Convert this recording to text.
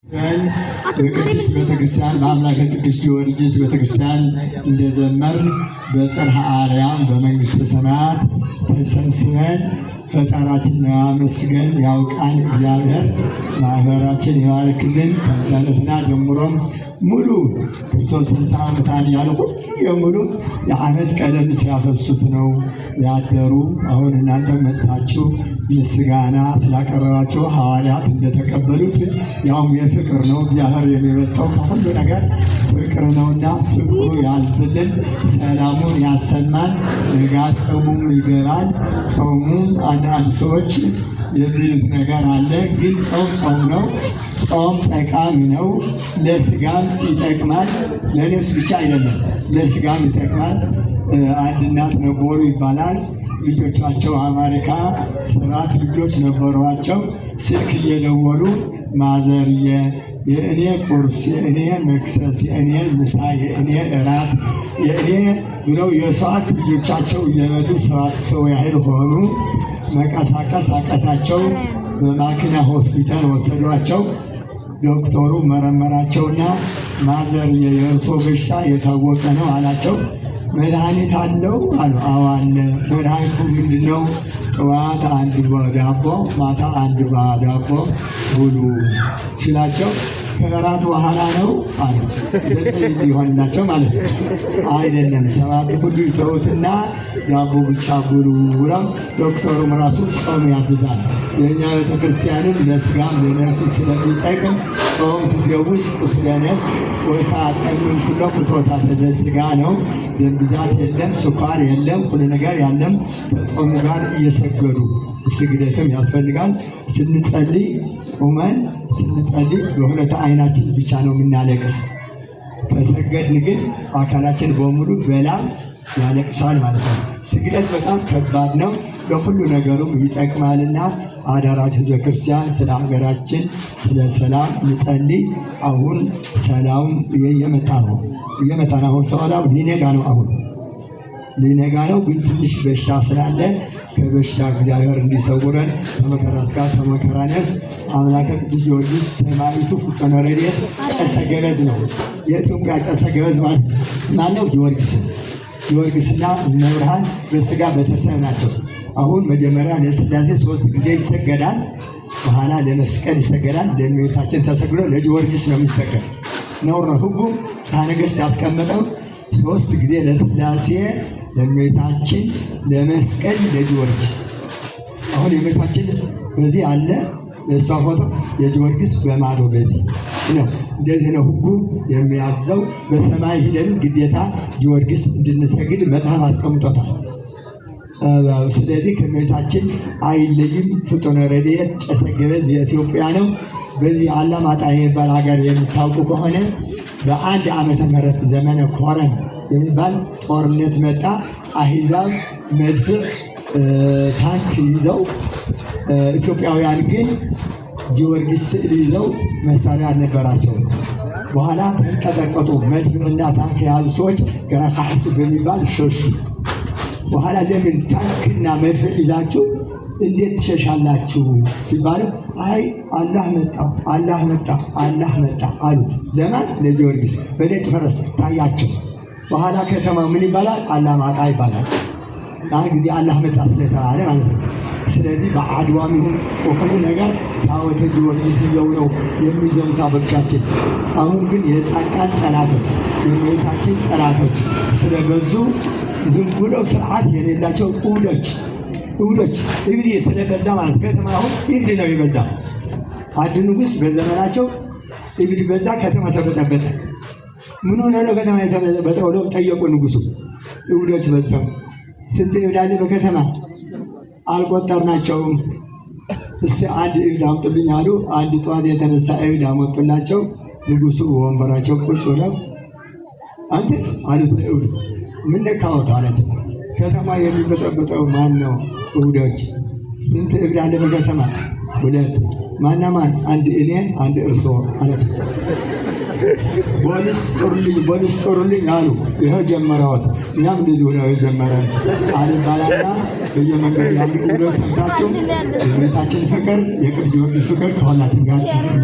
በቅድስት ቤተክርስቲያን በአምላከ ቅዱስ ጊዮርጊስ ቤተክርስቲያን እንደዘመርን በጽርሐ አርያም በመንግስተ ሰማያት ተሰብስበን ፈጣራችን ለማመስገን ያውቃን እግዚአብሔር። ማህበራችን ይባርክልን። ከትናንትና ጀምሮም ሙሉ ክርስቶስ ተንሥአ እሙታን ያለ ሁሉ የሙሉ የዓመት ቀለም ሲያፈሱት ነው ያደሩ። አሁን እናንተ መጥታችሁ ምስጋና ስላቀረባችሁ ሐዋርያት እንደተቀበሉት ያውም የፍቅር ነው። እግዚአብሔር የሚበልጠው ከሁሉ ነገር ፍቅር ነውና ፍቅሩ ያዝልን፣ ሰላሙን ያሰማን። ነጋ ጾሙም ይገባል። ጾሙም አንዳንድ ሰዎች የሚሉት ነገር አለ። ግን ጾም ጾም ነው። ጾም ጠቃሚ ነው። ለስጋም ይጠቅማል፣ ለነፍስ ብቻ አይደለም፣ ለስጋም ይጠቅማል። አንድ እናት ነበሩ ይባላል። ልጆቻቸው አሜሪካ 7 ልጆች ነበሯቸው። ስልክ እየደወሉ ማዘርዬ የእኔ ቁርስ፣ የእኔ መክሰስ፣ የእኔ ምሳ፣ የእኔ እራት፣ የእኔ ብለው የ7 ልጆቻቸው እየበሉ 7 ሰው ያህል ሆኑ። መቀሳቀስ አቀታቸው። በማኪና ሆስፒታል ወሰዷቸው። ዶክተሩ መረመራቸውና ማዘር የእርሶ በሽታ የታወቀ ነው አላቸው። መድኃኒት አለው አሉ። አዎ አለ። መድኃኒቱ ምንድነው? ጠዋት 1 ዳቦ ማታ 1 ዳቦ ብሉ ሲላቸው ከእራት በኋላ ነው አሉ። 9 ሊሆንላቸው ማለት ነው። አይደለም 7 ሁሉ ይተውትና ዳቦ ብቻ ብሉ ብለው ዶክተሩም ራሱ ጾም ያዝዛል። የእኛ ቤተክርስቲያንም ለስጋም ለነፍስ ስለሚጠቅም ጾም ትፈውስ ቁስለ ነፍስ ወታጠምም ኩሎ ፍትወታተ ዘሥጋ ነው። ደም ብዛት የለም፣ ስኳር የለም፣ ሁሉ ነገር ያለም ከጾሙ ጋር እየሰገዱ ስግደትም ያስፈልጋል። ስንጸልይ ቁመን ስንጸልይ በሁለት አይናችን ብቻ ነው የምናለቅስ። ከሰገድን ግን አካላችን በሙሉ በላብ ያለቅሳል ማለት ነው። ስግደት በጣም ከባድ ነው፣ ለሁሉ ነገሩም ይጠቅማልና አደራችን ሕዝበ ክርስቲያን ስለ ሀገራችን ስለ ሰላም ንጸልይ። አሁን ሰላም እየመጣ ነው እየመጣ ነው። አሁን ሰላም ሊነጋ ነው። አሁን ሊነጋ ነው። ግን ትንሽ በሽታ ስላለ ከበሽታ እግዚአብሔር እንዲሰውረን ከመከራ ሥጋ ከመከራ ነፍስ አምላከ ቅዱስ ጊዮርጊስ ሰማዕቱ ፍጡነ ረድኤት ጨሰ ገበዝ ነው። የኢትዮጵያ ጨሰ ገበዝ ማን ነው? ጊዮርጊስ። ጊዮርጊስና እመብርሃን በስጋ ቤተሰብ ናቸው። አሁን መጀመሪያ ለሥላሴ 3 ጊዜ ይሰገዳል። በኋላ ለመስቀል ይሰገዳል። ለእመቤታችን ተሰግዶ ለጊዮርጊስ ነው የሚሰገድ። ነውር ነው። ሕጉ ነገሥት ያስቀመጠው 3 ጊዜ ለሥላሴ፣ ለእመቤታችን፣ ለመስቀል፣ ለጊዮርጊስ። አሁን የእመቤታችን በዚህ አለ የእሷ ፎቶ፣ የጊዮርጊስ በማዶ በዚህ ነው። እንደዚህ ነው ሕጉ የሚያዘው። በሰማይ ሂደን ግዴታ ጊዮርጊስ እንድንሰግድ መጽሐፍ አስቀምጦታል። ስለዚህ ከእመቤታችን አይለይም። ፍጡነ ረድኤት ጨሰ ገበዝ የኢትዮጵያ ነው። በዚህ አላማጣ የሚባል ሀገር የምታውቁ ከሆነ በ1 ዓመተ ምህረት ዘመነ ኮረን የሚባል ጦርነት መጣ። አህዛብ መድፍ ታንክ ይዘው፣ ኢትዮጵያውያን ግን ጊዮርጊስ ስዕል ይዘው መሳሪያ አልነበራቸው። በኋላ ተንቀጠቀጡ። መድፍና ታንክ የያዙ ሰዎች ገራ ካሕሱ በሚባል ሸሹ። በኋላ ለምን ታንክና መድፍ ይዛችሁ እንዴት ትሸሻላችሁ ሲባሉ አይ አላህ መጣ፣ አላህ መጣ፣ አላህ መጣ አሉት። ለማን? ለጊዮርጊስ። በነጭ ፈረስ ታያቸው። በኋላ ከተማ ምን ይባላል? አላማጣ ይባላል። ያን ጊዜ አላህ መጣ ስለተባለ ማለት ነው። ስለዚህ በአድዋም ይሁን በሁሉ ነገር ታቦተ ጊዮርጊስ ይዘው ነው የሚዘምቱ አባቶቻችን። አሁን ግን የጻድቃን ጠላቶች የእመቤታችን ጠላቶች ስለበዙ ዝም ብለው ስርዓት የሌላቸው እብዶች እብዶች እብድ ስለበዛ ማለት ከተማ አሁን እብድ ነው የበዛ። አንድ ንጉሥ በዘመናቸው እብድ በዛ፣ ከተማ ተበጠበጠ። ምን ሆነ ነው ከተማ የተበጠበጠው ብለው ጠየቁ ንጉሱ። እብዶች በዛው። ስንት እብድ አለ በከተማ? አልቆጠርናቸውም። እስኪ አንድ እብድ አምጡልኝ አሉ። አንድ ጠዋት የተነሳ እብድ አመጡላቸው። ንጉሱ ወንበራቸው ቁጭ ብለው አንተ አሉት ለእብዱ፣ ምን ነካዎት አላቸው። ከተማ የሚበጠበጠው ማን ነው? እብዶች። ስንት እብድ አለ በከተማ? 2። ማና ማን? አንድ እኔ፣ አንድ እርሶ አላቸው። ቦልስ ጥሩልኝ፣ ቦልስ ጥሩልኝ አሉ። ይኸው ጀመረዎት። እኛም እንደዚህ ሆነው የጀመረን አልባላና በየመንገዱ ያሉ እብዶች ሰምታችሁ የእመቤታችን ፍቅር የቅዱስ ጊዮርጊስ ፍቅር ከሁላችን ጋር ይሁን።